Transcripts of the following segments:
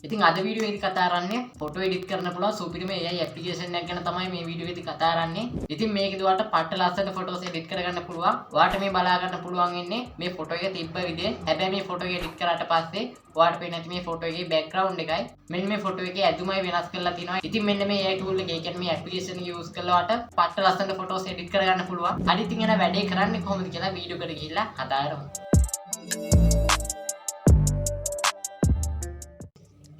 ඉතින් අද වීඩියෝ එකේදී කතා කරන්නේ ෆොටෝ එඩිට් කරන්න පුළුවන් සුපිරිම AI application එකක් ගැන තමයි මේ වීඩියෝ එකේදී කතා කරන්නේ. ඉතින් මේකේදී ඔයාලට පට්ට ලස්සන ෆොටෝස් එඩිට් කරගන්න පුළුවන්. ඔයාලට මේ බලා ගන්න පුළුවන් ඉන්නේ මේ ෆොටෝ එක තිබ්බ විදිය. හැබැයි මේ ෆොටෝ එක එඩිට් කරාට පස්සේ ඔයාලට පේන ඇති මේ ෆොටෝ එකේ බෑග්ග්‍රවුන්ඩ් එකයි මෙන්න මේ ෆොටෝ එකේ ඇඳුමයි වෙනස් කරලා තිනවා. ඉතින් මෙන්න මේ AI tool එක, ඒ කියන්නේ මේ ඇප්ලිකේෂන් එක යූස් කරලා ඔයාලට පට්ට ලස්සන ෆොටෝස් එඩිට් කරගන්න පුළුවන්. හරි, ඉතින් එන වැඩේ කරන්නේ කොහොමද කියලා වීඩියෝ එකට ගිහිල්ලා කතා කරමු.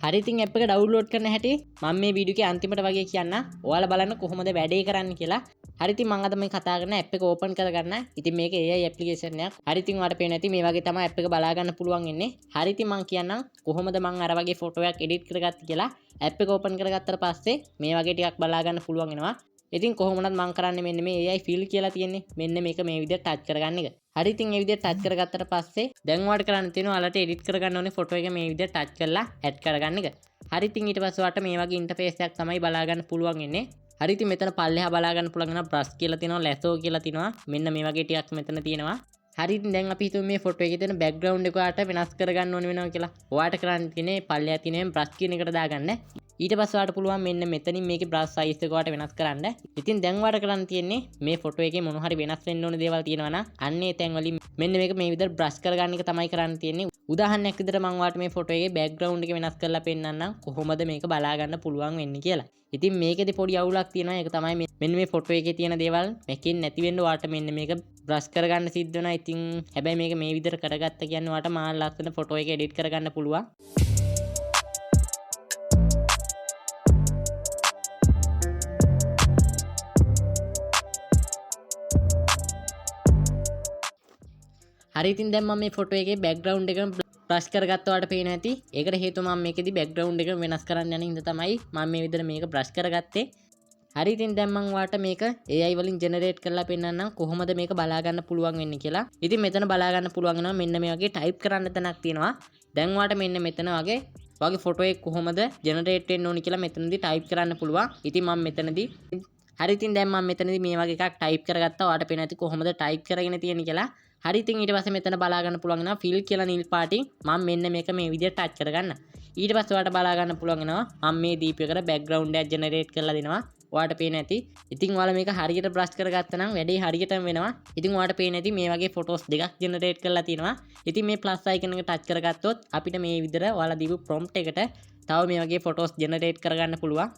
හරි, ඉතින් ඇප් එක ඩවුන්ලෝඩ් කරන හැටි මම මේ වීඩියෝ එකේ අන්තිමට වගේ කියන්න. ඔයාලා බලන්න කොහොමද වැඩේ කරන්න කියලා. හරි, ඉතින් මම අද මේ කතා කරන ඇප් එක ඕපන් කරගන්න. ඉතින් මේක AI application එකක්. හරි, ඉතින් ඔයාලට පේන ඇති මේ වගේ තමයි ඇප් එක බලා ගන්න පුළුවන් වෙන්නේ. හරි, ඉතින් මම කියන්නම් කොහොමද මං අර වගේ ෆොටෝ එකක් එඩිට් කරගත්තේ කියලා. ඇප් එක ඕපන් කරගත්තට පස්සේ මේ වගේ ටිකක් බලා ගන්න පුළුවන් වෙනවා. ඉතින් කොහොම වුණත් මං කරන්නේ මෙන්න මේ AI fill කියලා තියෙන්නේ. මෙන්න මේක මේ විදිහට ටච් කරගන්න එක. හරි, ඉතින් මේ විදිහට ටච් කරගත්තට පස්සේ දැන් ඔයාලට කරන්න තියෙනවා ඔයාලට එඩිට් කරගන්න ඕනේ ෆොටෝ එක මේ විදිහට ටච් කරලා ඇඩ් කරගන්න එක. හරි, ඉතින් ඊට පස්සේ ඔයාලට මේ වගේ ඉන්ටර්ෆේස් එකක් තමයි බලා ගන්න පුළුවන් වෙන්නේ. හරි, ඉතින් මෙතන පල්ලෙහා බලා ගන්න පුළුවන් වෙනවා බ්‍රෂ් කියලා තියෙනවා, ලැසෝ කියලා තියෙනවා. මෙන්න මේ වගේ ටිකක් මෙතන තියෙනවා. හරි, ඉතින් දැන් අපි හිතමු මේ ෆොටෝ එකේ තියෙන බෑග්ග්‍රවුන්ඩ් එක ඔයාලට වෙනස් කරගන්න ඕන වෙනවා කියලා. ඔයාලට කරන්න තියෙන්නේ පල්ලෙහා තියෙන බ්‍රෂ් කියන එකට දාගන්න. ඊට පස්සේ ඔයාලට පුළුවන් මෙන්න මෙතනින් මේකේ බ්‍රෂ් සයිස් එක ඔයාලට වෙනස් කරන්න. ඉතින් දැන් ඔයාලට කරන්න තියෙන්නේ මේ ෆොටෝ එකේ මොන හරි වෙනස් වෙන්න ඕන දේවල් තියෙනවා නම් අන්න ඒ තැන් වලින් මෙන්න මේක මේ විදිහට බ්‍රෂ් කරගන්න එක තමයි කරන්න තියෙන්නේ. උදාහරණයක් විදිහට මම ඔයාලට මේ ෆොටෝ එකේ බෑග්ග්‍රවුන්ඩ් එක වෙනස් කරලා පෙන්නන්නම් කොහොමද මේක බලා ගන්න පුළුවන් වෙන්නේ කියලා. ඉතින් මේකෙදි පොඩි අවුලක් තියෙනවා. ඒක තමයි මෙන්න මේ ෆොටෝ එකේ තියෙන දේවල් මැකෙන්නේ නැති වෙන්න ඔයාලට මෙන්න මේක බ්‍රෂ් කරගන්න සිද්ධ වෙනවා. ඉතින් හැබැයි මේක මේ විදිහට කරගත්ත කියන්නේ ඔයාලට මාර ලස්සන ෆොටෝ එක එඩිට් කරගන්න පුළුවන්. හරි, ඉතින් දැන් මම මේ ෆොටෝ එකේ බෑග්ග්‍රවුන්ඩ් එක බ්‍රෂ් කරගත්ත ඔයාලට පේනවා ඇති. ඒකට හේතුව මම මේකෙදි බෑග්ග්‍රවුන්ඩ් එක වෙනස් කරන්න යන හින්දා තමයි මම මේ විදිහට මේක බ්‍රෂ් කරගත්තේ. හරි, ඉතින් දැන් මම ඔයාලට මේක AI වලින් ජෙනරේට් කරලා පෙන්නන්නම් කොහොමද මේක බලා ගන්න පුළුවන් වෙන්නේ කියලා. ඉතින් මෙතන බලා ගන්න පුළුවන් වෙනවා මෙන්න මේ වගේ ටයිප් කරන්න තැනක් තියෙනවා. දැන් ඔයාලට මෙන්න මෙතන වගේ ඔයාගේ ෆොටෝ එක කොහොමද ජෙනරේට් වෙන්න ඕනි කියලා මෙතනදී ටයිප් කරන්න පුළුවන්. ඉතින් මම මෙතනදී හරි, ඉතින් දැන් මම මෙතනදී මේ වගේ එකක් ටයිප් කරගත්තා. ඔයාලට පේනවා ඇති කොහොමද ටයිප් කරගෙන තියෙන්නේ කියලා. හරි, ඉතින් ඊට පස්සේ මෙතන බලා ගන්න පුළුවන් වෙනවා ෆිල් කියලා නිල් පාටින් මම මෙන්න මේක මේ විදිහට ටච් කරගන්න. ඊට පස්සේ ඔයාලට බලා ගන්න පුළුවන් වෙනවා මම මේ දීපු එකට බෑග්ග්‍රවුන්ඩ් එකක් ජෙනරේට් කරලා දෙනවා. ඔයාලට පේන ඇති. ඉතින් ඔයාලා මේක හරියට බ්‍රෂ් කරගත්තා නම් වැඩේ හරියටම වෙනවා. ඉතින් ඔයාලට පේන ඇති මේ වගේ ෆොටෝස් දෙකක් ජෙනරේට් කරලා තියෙනවා. ඉතින් මේ ප්ලස් අයිකන් එක ටච් කරගත්තොත් අපිට මේ විදිහට ඔයාලා දීපු ප්‍රොම්ප්ට් එකට තව මේ වගේ ෆොටෝස් ජෙනරේට් කරගන්න පුළුවන්.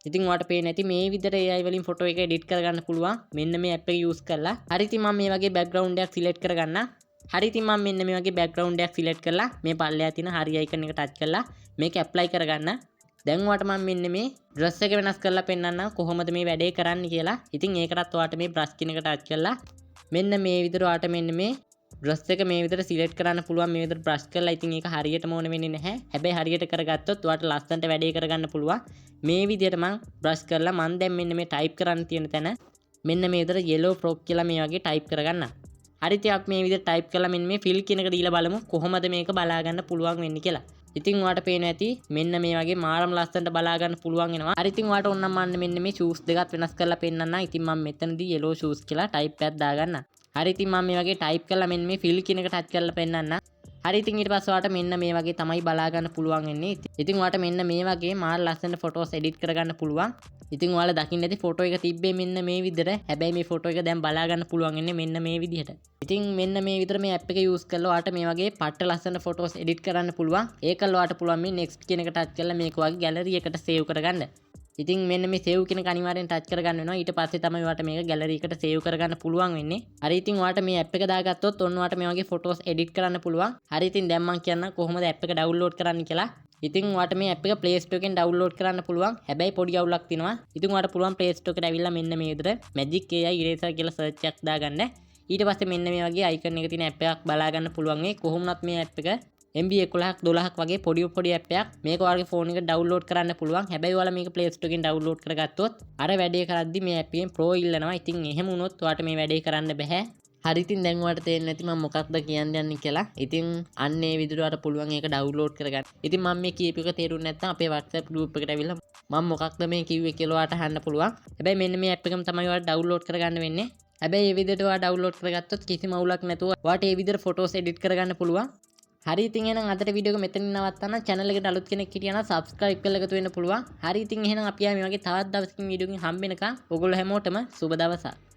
ඉතින් ඔයාලට පේන ඇති මේ විදිහට AI වලින් ෆොටෝ එක එඩිට් කරගන්න පුළුවන් මෙන්න මේ ඇප් එක යූස් කරලා. හරි, ඉතින් මම මේ වගේ බෑග්ග්‍රවුන්ඩ් එකක් සිලෙක්ට් කරගන්න. හරි, ඉතින් මම මෙන්න මේ වගේ බෑග්ග්‍රවුන්ඩ් එකක් සිලෙක්ට් කරලා මේ පල්ලෙහා තියෙන හරි අයිකන් එක ටච් කරලා මේක ඇප්ලයි කරගන්න. දැන් ඔයාලට මම මෙන්න මේ බ්‍රෂ් එක වෙනස් කරලා පෙන්නන්නම් කොහොමද මේ වැඩේ කරන්නේ කියලා. ඉතින් ඒකටත් ඔයාලට මේ බ්‍රෂ් කියන එක ටච් කරලා මෙන්න මේ විදිහට ඔයාලට මෙන්න මේ බ්‍රෂ් එක මේ විදිහට සිලෙක්ට් කරන්න පුළුවන්. මේ විදිහට බ්‍රෂ් කරලා ඉතින් ඒක හරියටම ඕන වෙන්නේ නැහැ. හැබැයි හරියට කරගත්තොත් ඔයාලට ලස්සනට වැඩේ කරගන්න පුළුවන්. මේ විදිහට මං බ්‍රෂ් කරලා මං දැන් මෙන්න මේ ටයිප් කරන්න තියෙන තැන මෙන්න මේ විදිහට yellow frog කියලා මේ වගේ ටයිප් කරගන්න. හරි, ඉතින් අපි මේ විදිහට ටයිප් කරලා මෙන්න මේ ෆිල් කියන එක දීලා බලමු කොහොමද මේක බලා ගන්න පුළුවන් වෙන්නේ කියලා. ඉතින් ඔයාලට පේනවා ඇති මෙන්න මේ වගේ මාරම ලස්සනට බලා ගන්න පුළුවන් වෙනවා. හරි, ඉතින් ඔයාලට ඕන නම් මම මෙන්න මේ ෂූස් දෙකත් වෙනස් කරලා පෙන්නන්නම්. ඉතින් මම මෙතනදී yellow shoes කියලා ටයිප් එකක් දාගන්න. හරි, ඉතින් මම මේ වගේ ටයිප් කරලා මෙන්න මේ ෆිල් කියන එක ටච් කරලා පෙන්නන්නම්. හරි, ඉතින් ඊට පස්සේ ඔයාලට මෙන්න මේ වගේ තමයි බලා ගන්න පුළුවන් වෙන්නේ. ඉතින් ඔයාලට මෙන්න මේ වගේ මාර ලස්සන ෆොටෝස් එඩිට් කරගන්න පුළුවන්. ඉතින් ඔයාලා දකින්න ඇති ෆොටෝ එක තිබ්බේ මෙන්න මේ විදිහට. හැබැයි මේ ෆොටෝ එක දැන් බලා ගන්න පුළුවන් වෙන්නේ මෙන්න මේ විදිහට. ඉතින් මෙන්න මේ විදිහට මේ ඇප් එක යූස් කරලා ඔයාලට මේ වගේ පට්ට ලස්සන ෆොටෝස් එඩිට් කරන්න පුළුවන්. ඒකල් ඔයාලට පුළුවන් මේ නෙක්ස්ට් කියන එක ටච් කරලා මේක ඔයාගේ ගැලරි එකට සේව් කරගන්න. ඉතින් මෙන්න මේ සේව් කියන එක අනිවාර්යෙන් ටච් කරගන්න වෙනවා. ඊට පස්සේ තමයි ඔයාලට මේක ගැලරි එකට සේව් කරගන්න පුළුවන් වෙන්නේ. හරි, ඉතින් ඔයාලට මේ ඇප් එක දාගත්තොත් ඔන්න ඔයාලට මේ වගේ ෆොටෝස් එඩිට් කරන්න පුළුවන්. හරි, ඉතින් දැන් මං කියන්නම් කොහොමද ඇප් එක ඩවුන්ලෝඩ් කරන්න කියලා. ඉතින් ඔයාලට මේ ඇප් එක Play Store එකෙන් ඩවුන්ලෝඩ් කරන්න පුළුවන්. හැබැයි පොඩි අවුලක් තියෙනවා. ඉතින් ඔයාලට පුළුවන් Play Store එකට ඇවිල්ලා මෙන්න මේ විදිහට Magic AI Eraser කියලා සර්ච් එකක් දාගන්න. ඊට පස්සේ මෙන්න මේ වගේ අයිකන් එක තියෙන ඇප් එකක් බලා ගන්න පුළුවන් වෙයි. කොහොම වුණත් මේ ඇප් එක MB 11ක් 12ක් වගේ පොඩි පොඩි ඇප් එකක්. මේක ඔයාලගේ ෆෝන් එකට ඩවුන්ලෝඩ් කරන්න පුළුවන්. හැබැයි ඔයාලා මේක Play Store එකෙන් ඩවුන්ලෝඩ් කරගත්තොත් අර වැඩේ කරද්දි මේ ඇප් එකෙන් Pro ඉල්ලනවා. ඉතින් එහෙම වුණොත් ඔයාලට මේ වැඩේ කරන්න බැහැ. හරි, ඉතින් දැන් ඔයාලට තේරෙන්නේ නැති මම මොකක්ද කියන්න යන්නේ කියලා. ඉතින් අන්න ඒ විදිහට ඔයාලට පුළුවන් ඒක ඩවුන්ලෝඩ් කරගන්න. ඉතින් මම මේ කියපු එක තේරුනේ නැත්නම් අපේ WhatsApp group එකට ඇවිල්ලා මම මොකක්ද මේ කිව්වේ කියලා ඔයාලට අහන්න පුළුවන්. හැබැයි මෙන්න මේ ඇප් එකම තමයි ඔයාලට ඩවුන්ලෝඩ් කරගන්න වෙන්නේ. හැබැයි ඒ විදිහට ඔයා ඩවුන්ලෝඩ් කරගත්තොත් කිසිම අවුලක් නැතුව ඔයාට ඒ විදිහට ෆොටෝස් එඩිට් කරගන්න පුළුවන්. හරි, ඉතින් එහෙනම් අදට වීඩියෝ එක මෙතනින් නවත්තන්න. චැනල් එකට අලුත් කෙනෙක් හිටියා නම් සබ්ස්ක්‍රයිබ් කරලා එකතු වෙන්න පුළුවන්. හරි, ඉතින් එහෙනම් අපි ආයේ මේ වගේ තවත් දවසකින් වීඩියෝ එකකින් හම්බ වෙනකන් ඔයගොල්ලෝ හැමෝටම සුබ දවසක්.